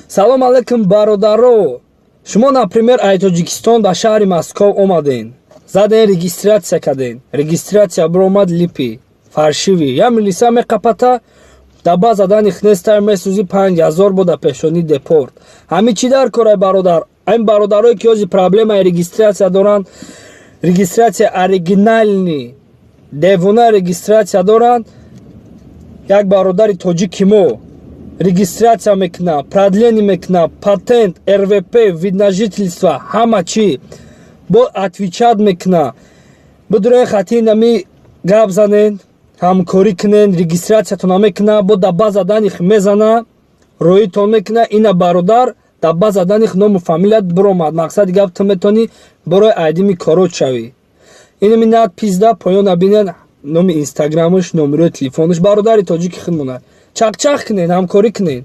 Салом алейкум, бародаро. Шумо, например, ай Тоҷикистон ба шаҳри Москов омаден, заден, регистрация карден, регистрация биромад липи, фальшивый. Я милиса меқапата, да база данных нестай, месӯзи, 5000 бо да пешонӣ депорт. Ҳами чӣ дар корай, бародар? Ин бародарое, ки ҳози проблемаи регистрация доранд, регистрация оригинальный, девона регистрация доранд. Як бародари тоҷики мо регистрация мекуна, продление мекуна, патент, РВП, вид на жительство, ҳама чӣ бо отвечать мекуна. Бидурои хати нами гап занен, ҳамкорӣ кунен, регистрациятона мекуна, бо да база данных мезана, роитон мекуна. Ина, бародар, да база данных ному фамилият биромад. Мақсади гап, ту метавонӣ барои айдими корот шавӣ. Инами надпись да поёна бинен, номи инстаграмаш, номерои телефонаш. Бародари тоҷики худмона, чақчақ кунен, ҳамкорӣ кунен.